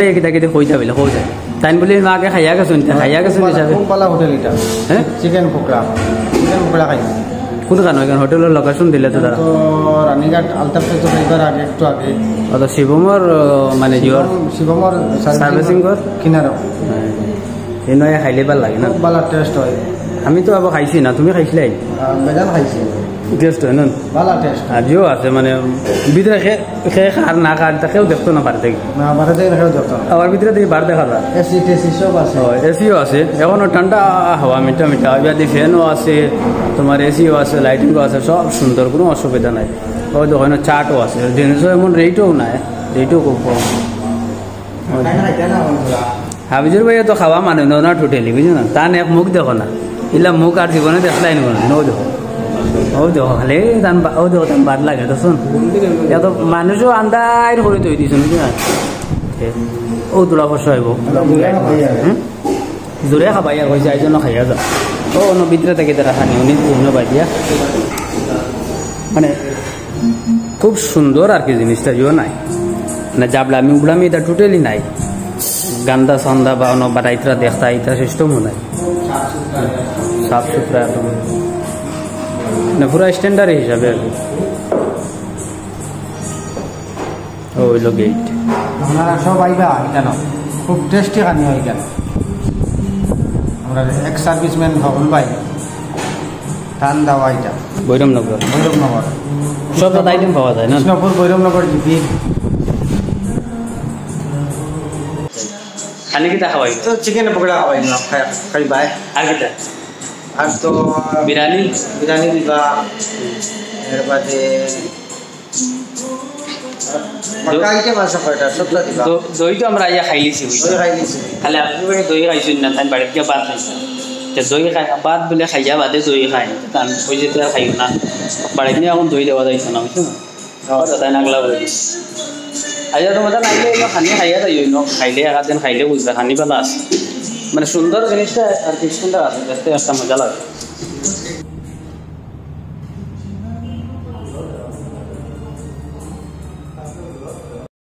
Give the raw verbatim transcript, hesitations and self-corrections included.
এই কিতা কিতা কইতা বলে, কই যায়। তাইন বলে, "না, আগে খাইয়া গেছইন, তা খাইয়া গেছইন খুব ভালা, হিসাবে।" খুব ভালা হোটেল এটা। হ্যাঁ? চিকেন পকোড়া। চিকেন পকোড়া খাইছি। কোন খানো? এখানে হোটেলের লোকেশন দিলে তো তারা। তো রানীঘাট আলতাফ চৌধুরী এবার আগে, একটু আগে। অত শিবমর, আহ, মানে, জিওর শিবম-, শিবমর সার্ভিসিং সার্ভিসিং ঘর? কিনারো। হ্যাঁ। এই নয় খাইলে ভালা লাগে না? খুব ভালা টেস্ট হয়। আমি তো আবার খাইছি না, তুমি খাইছিলে? আহ, বেজান খাইছি। টেস্ট হয় না? ভালা টেস্ট। আজিও আছে, মানে, ভিতরে খে-, খে খার না খার, তা কেউ দেখতো না পারে দেখি। না, পারে দেখি না, কেউ দেখতো না। আবার ভিতরে দেখি বার দেখা যায়। এসি টেসি সব আছে। ও, এসিও আছে। এখনো ঠান্ডা হাওয়া, মিঠা মিঠা। এবার দি ফ্যানও আছে, তোমার এসিও আছে, লাইটিংও আছে, সব সুন্দর, কোনো অসুবিধা নাই। ওই দেখো, এখানে চাটও আছে। জিনিসও এমন রেটও নাই, রেটও খুব কম। হাফিজুর ভাইয়া তো খাওয়া মানে না, না টোটালি, বুঝো না? তান এক মুখ দেখো না, ইলা মুখ আর জীবনে দেখলাই না কোনো দিন। ও দেখো, ও দেখো, খালি তান বা-, ও দেখো, তান বাদ লাগে, তো শুন। এত মানুষও আন্দার করে তৈরি দিয়েছেন, বুঝো না? এ, ও তোরা অবশ্য আইব। হুম? জোরে খাবাই আর কইছে, "আইজ না খাইয়া যাও।" ও, অন্য ভিতরে থাকি তারা খানি, উনি অন্য বাই দিয়া। মানে, খুব সুন্দর আর কি জিনিসটা, ইয়ে নাই। না, জাবলামি উবলামি এটা টোটালি নাই। গান্দা সান্দা বা অন্য বাটাইতরা দেখতা, এটা সিস্টেমও নাই। সাফ সুতরা একদম। না, পুরা স্ট্যান্ডার্ড হিসাবে আর কি। ও, হইলো গেট। আপনারা সব আইবা এখানে, খুব টেস্টি খানি হয় এখানে। আমরা এক্স সার্ভিসম্যান হকল ভাই, টান দেওয়া এটা। ভৈরবনগর। ভৈরবনগর। সব তো আইটেম পাওয়া যায় না? কৃষ্ণপুর, ভৈরবনগর জিপি। খালি কিতা খাওয়াই? তো চিকেন পকোড়া খাওয়াই না, খাই, খাই ভাই। আর কিতা? আর তো বিরিয়ানি? বিরিয়ানি দিবা, এর বাদে বাক্কা আইটেম আছে কয়টা, সবটা দিবা। দ-, দই তো আমরা আইয়া খাইলিছি, বুঝছো? দই খাইলিছি। খালি আপনি বলে দই খাইছেন না, তাই বাড়িত গিয়া ভাত খাইছেন। তে দই খাই, ভাত বলে খাইয়া বাদে দই খাই। তে আমি কই যে, "তুই আর খাইও না।" বাড়িত নিয়া এখন দই দেওয়া যাইতো না, বুঝছো না? ও, দাদা, নাগলা বলে দিস। আইয়া তো মজা নাইলে, এগুলো খানি খাইয়া যাই, অন্য খাইলে, এক আধ দিন খাইলে বুঝবে, খানি ভালা আছে। মানে, সুন্দর জিনিসটা আর কি, সুন্দর আছে, দেখতে একটা মজা লাগে।